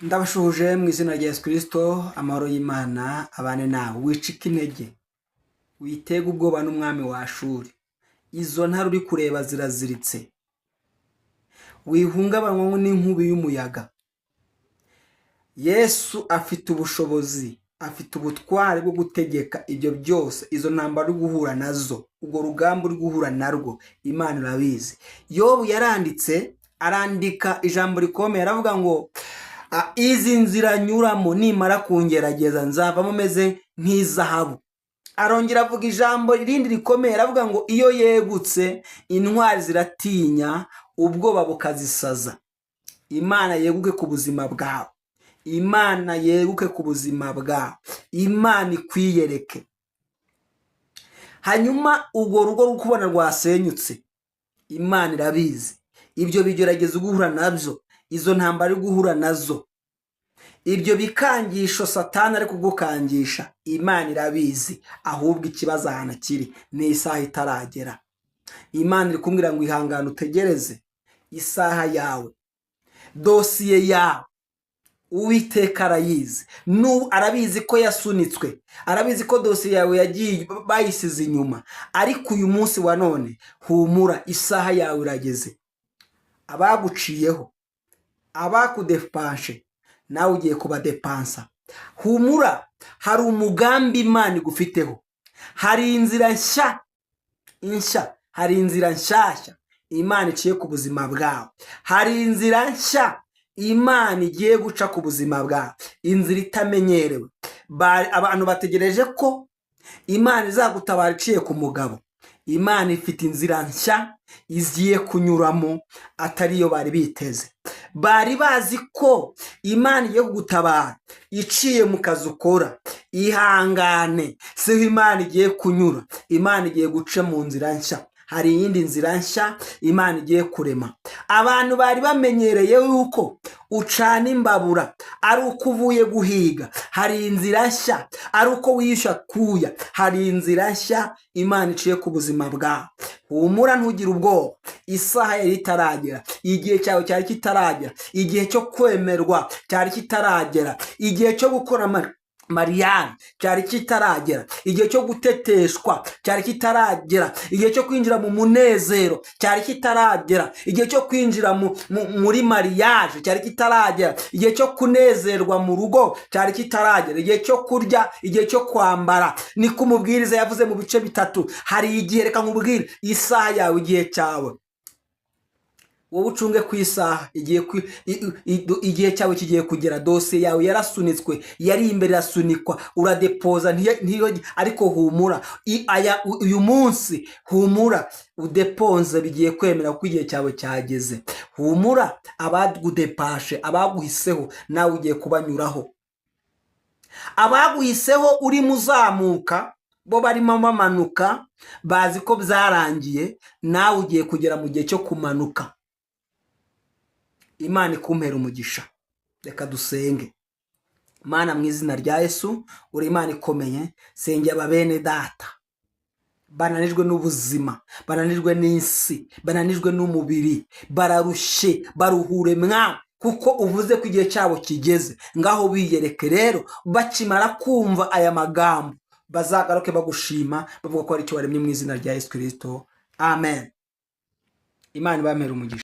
Ndabashuhuje mu izina rya Yesu Kirisito, amahoro y'Imana abane nawe. Wicike intege, witege ubwoba n'umwami wa Ashuri. Izo ntare uri kureba ziraziritse. Wihungabanywa n'inkubi y'umuyaga. Yesu afite ubushobozi, afite ubutware bwo gutegeka ibyo byose. Izo ntambara uri guhura nazo, urwo rugamba uri guhura narwo, Imana irabizi. Yobu yaranditse, arandika ijambo rikomeye, aravuga ngo: "Izi nzira nyuramo, nimara kungerageza nzavamo meze nk'izahabu." Arongera avuga ijambo rindi rikomeye, aravuga ngo: "Iyo yegutse intwari ziratinya, ubwoba bukazisaza." Imana yeguke ku buzima bwawe, Imana yeguke ku buzima bwawe, Imana ikwiyereke. Hanyuma urwo rugo ruri kubona rwasenyutse, Imana irabizi. Ibyo bigerageza guhura nabyo, izo ntambara uri guhura nazo, ibyo bikangisho Satani ari kugukangisha, Imana irabizi. Ahubwo ikibazo ahantu kiri ni isaha itaragera. Imana iri kumbwira ngo ihangane, utegereze isaha yawe. Dosiye yawe Uwiteka arayizi. N'ubu arabizi ko yasunitswe, arabizi ko dosiye yawe yagiye bayisize inyuma. Ariko uyu munsi wa none, humura, isaha yawe irageze. Abaguciyeho, abakudepanshe, nawe ugiye kubadepansa. Humura, hari umugambi Imana igufiteho, hari inzira nshya nshya, hari inzira nshyashya Imana iciye ku buzima bwawe, hari inzira nshya Imana igiye guca ku buzima bwawe, inzira itamenyerewe. Abantu bategereje ko Imana izagutabara iciye ku mugabo. Imana ifite inzira nshya igiye kunyuramo atariyo bari biteze. Bari bazi ko Imana igiye kugutabara iciye mu kazi ukora. Ihangane, siho Imana igiye kunyura. Imana igiye guca mu nzira nshya. Hari iyindi nzira nshya Imana igiye kurema. Abantu bari bamenyereye yuko ucana imbabura ari uko uvuye guhiga. Hari inzira nshya, ari uko wiyushya kuya. Hari inzira nshya Imana iciye ku buzima bwawe. Humura, ntugire ubwoba. Isaha yari itaragera, igihe cyawe cyari kitaragera, igihe cyo kwemerwa cyari kitaragera, igihe cyo gukora mariage cyari kitaragera, igihe cyo guteteshwa cyari kitaragera, igihe cyo kwinjira mu munezero cyari kitaragera, igihe cyo kwinjira muri mariage cyari kitaragera, igihe cyo kunezerwa mu rugo cyari kitaragera, igihe cyo kurya, igihe cyo kwambara. Niko umubwiriza yavuze mu bice 3. Hari igihe, reka nkubwire, isaha yawe, igihe cyawe, wowe ucunge ku isaha. Igihe cyawe kigiye kugera. Dosiye yawe yarasunitswe, yari imbere irasunikwa, uradepoza ariko humura, uyu munsi humura, udeponze, bigiye kwemera kuko igihe cyawe cyageze. Humura, abagudepashe, abaguhiseho, nawe ugiye kubanyuraho. Abaguhiseho urimo uzamuka, bo barimo bamanuka, bazi ko byarangiye. Nawe ugiye kugera mu gihe cyo kumanuka. Imana ikumpera umugisha. Reka dusenge. Mana, mu izina rya Yesu, uri Imana ikomeye. Sengera aba bene data bananijwe n'ubuzima, bananijwe n'isi, bananijwe n'umubiri, bararushye. Baruhure mwa, kuko uvuze ko igihe cyabo kigeze. Ngaho biyereke rero, bakimara kumva aya magambo bazagaruke bagushima, bavuga ko ari icyo waremye. Mu izina rya Yesu Kirisito, amen. Imana ibamere umugisha.